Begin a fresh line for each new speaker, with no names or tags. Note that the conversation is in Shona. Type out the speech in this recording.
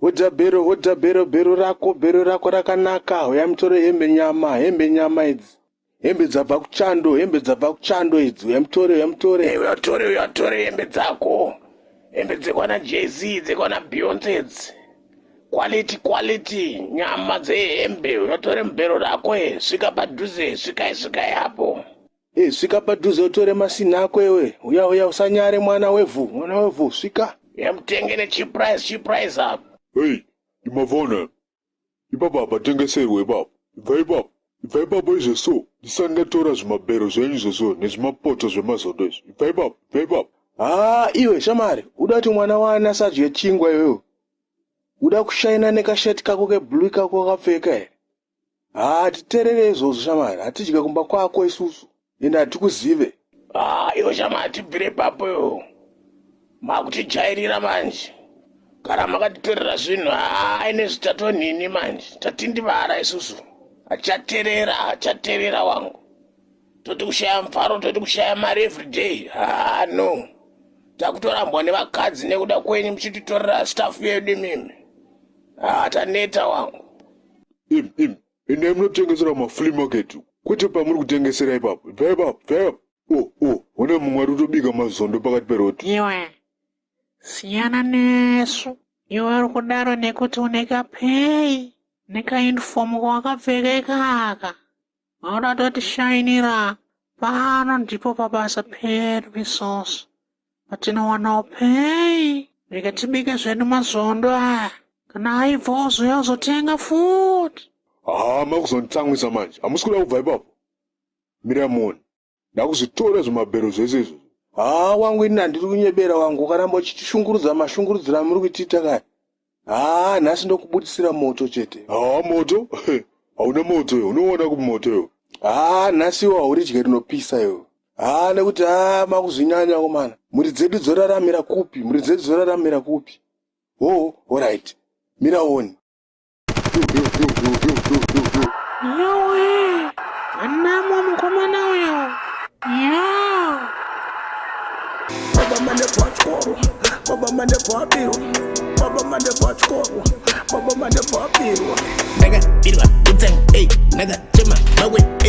Hodha bhero, hodha bhero, bhero rako, bhero rako rakanaka. Huya mutore hembe nyama, hembe nyama idzi. Hembe dzabva kuchando, hembe dzabva kuchando idzi. Huya mutore, huya mutore. Hey, huya utore, huya utore hembe dzako. Hembe dzekwana Jay-Z, dzekwana Beyonce idzi. Quality, quality, nyama dzehembe. Huya utore mubhero rako, eh. Svika padhuze, svikai, svikai apo. Hey, svika padhuze utore masini ako iwe. Uya uya usanyare mwana wevhu, mwana wevhu svika. Yamutenge ne cheap price, cheap price up.
Hey, imavona. Ipapa hapatengeserwe ipapo. Ibva ipapo. Ibva ipapo izvo so. Ndisati ndatora zvimabhero zvenyu izvozvo nezvimapoto zvemazondo izvo. Ibva ipapo, ibva ipapo.
Haa iwe shamari, uda kuti mwana waani asadye chingwa iwewe? Uda kushaina nekasheti kako keblue kako wakapfeka here? Haa titerere izvozvo shamari, hatidye kumba kwako isusu ende hatikuzive. Haa iwe shamari tibvire ipapo iwe. Makutijairira manje. Kana makatitorera zvinhu haa ine zvitatonhini manje. Tatindivara isusu. Hachaterera, hachaterera wangu. Toti kushaya mufaro, toti kushaya mari everyday. Haa no. Takutorambwa nevakadzi nekuda kwenyu muchititorera staff yedu imimi. Haa taneta wangu.
Im, im, endai munotengesera mumaflea market kwete pamuri kutengesera ipapo. Ibvai ipapo, ibvai ipapo. Oh, oh, hona mumwe ari kutobika mazondo pakati peroti.
Iwe, siyana nesu. Iwe uri kudaro nekuti une kapei nekaunifomu kawakapfeka ikaka. Vanoda totishainira pano ndipo pabasa pedu isusu patinowanawo pei rega tibike zvedu mazondo aya kana aibva ozouya ozotenga futi.
Haa makuzonditsamwisa manje hamusi kuda kubva ipapo mirai muone ndakuzvitora zvimabhero zvese izvozvo.
Haa wangu ini handiri kunyebera wangu ukaramba uchitishungurudza mashungurudziro amuri kuitiita kaya haa nhasi ndokubudisira moto chete.
Haa moto hauna moto iwe unoona kupi moto iwe.
Haa nhasi iwe hauridye rinopisa iwe. Haa nekuti haa makuzvinyanya komana mhuri dzedu dzoraramira kupi mhuri dzedu dzoraramira kupi hoo horait mira uone.
Yowe, anamo mukomana uyo. Ya.
Baba mandefu achikoro, baba mandefu abirwa, baba mandefu achikoro, baba mandefu abirwa.
Ndakabirwa utsangu, ey, ndakachema mawe.